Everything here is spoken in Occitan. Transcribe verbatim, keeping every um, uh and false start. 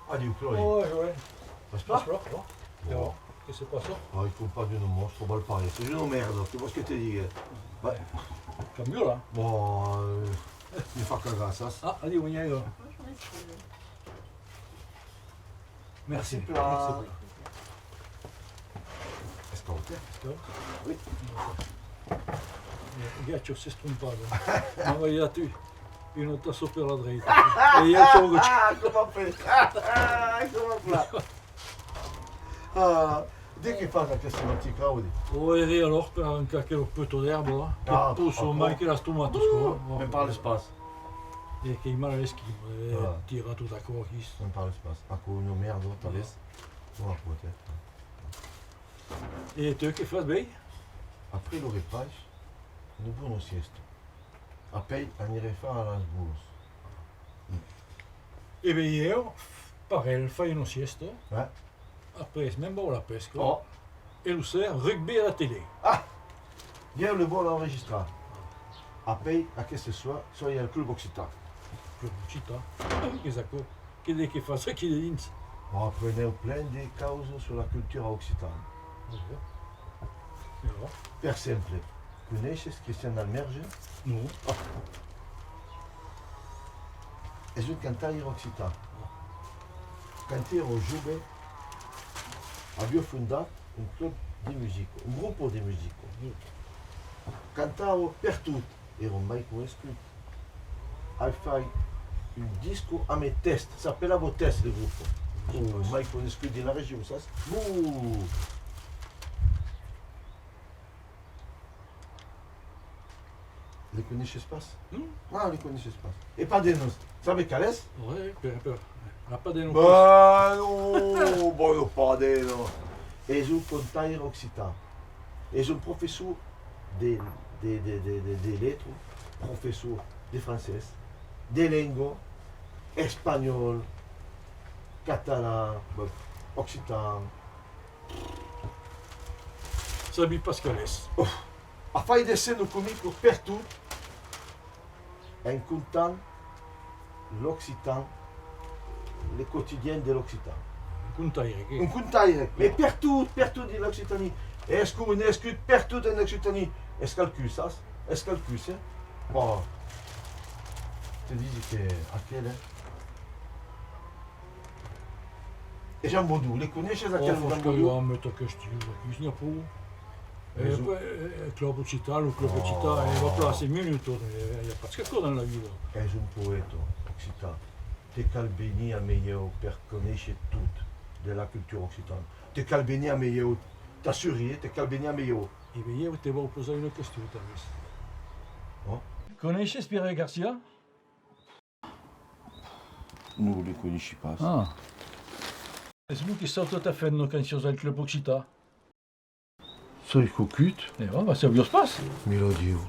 Adiu, Chloé. Oh, Joël. Vas pas? Vas pas, non? Bon. Qu'est-ce qui se passe? Ah, il compte pas d'une monstre, on va le parler. C'est une merde, tu vois ce que je te dis? Bah. Cambio, là. Bon, euh, il fa cagar, ça. Ah, adiu, on y est, là. Merci. Merci, pla. Merci, pla. Escau, tiens. Escau? Oui. Eh, Gacho s'es trompat, eh. M'avai dat una tassa per la dreita. E ieu, ah, coma fai? Coma fai? Ah, de qué fas aqueste matin, Claudi? Oh, ère alòrs per arrancar aquela puta d'èrba, là, que possa mai que las tomatas, quoi. Me'n parles pas. E qu'ei mal a l'esquina, eh, tirar tot aquò aquí. Me'n parles pas. Aquò una mèrda, tanben. Bon, peut-être. E tu, que fas, ben? Après lo repais, una bona sièsta. Apèi anirè far a las bolas. E ben ieu, parelh, fai una sièsta. Après, me'n vau a la pesca. E lo ser, rugbi a la tele. Ah! Ieu le vòl enregistrar. Apèi, aqueste soir, soi al Club Occitan. Club Occitan? Ah, qu'es aquò? Que de qué fas aquí dedins? Aprenèu plen de causas sus la cultura occitana. Per exemple, coneisses Christian Dalmerge? Non. Ah. Es un cantaire occitan. Quand èra jove, aviá fondat un club de musica, un grop de musica. Cantava pertot, èra mai conescut. Ai fait un disco amb Test, s'apelava Test, le grop. Oh, mai conescut de la region, sas? Bon! Le coneisses pas? Non. Ah, le coneisses pas. E Padenos, sabes qual es? Oui, per, per. La Padenos. Ben non, bon, Padenos. Es un contaire occitan. Es un professor de, de, de letras, professor de francés, de lenga, espanhòl, catalan, bon, occitan. Sabi pas qual es. Uf. A fait de scènas comicas pertot en contant l'occitan, le quotidien de l'occitan. Un contaire, qué? Un contaire, e pertot, pertot dins l'Occitanie. Es coneiscut pertot en Occitanie. Es qualqu'un, sas? Es qualqu'un, eh? Bon, te disi que aquel, eh? E Jean Baudou, le coneisses, aquel Jean Baudou? Oh, fòsca, jo, amb tot aqueste, aquí, n'i a pro. Eh, eh, Club Occitan, lo Club Occitan, eh, va plan cinc minutas, eh, i a pas qu'aquò dins la vida. Es un poèta occitan. Te cal venir amb ieu per conéisser tot de la cultura occitana. Te cal venir amb ieu, t'assuri, eh, te cal venir amb ieu. E ben, ieu te vau posar una question, tanben. Oh? Coneisses Pierre Garcia? Non, le coneissi pas. Ah. Es lo que sauta ta femna quand siás al Club Occitan? Soi cocut? E ben, ben, sabiás pas? Miladiu.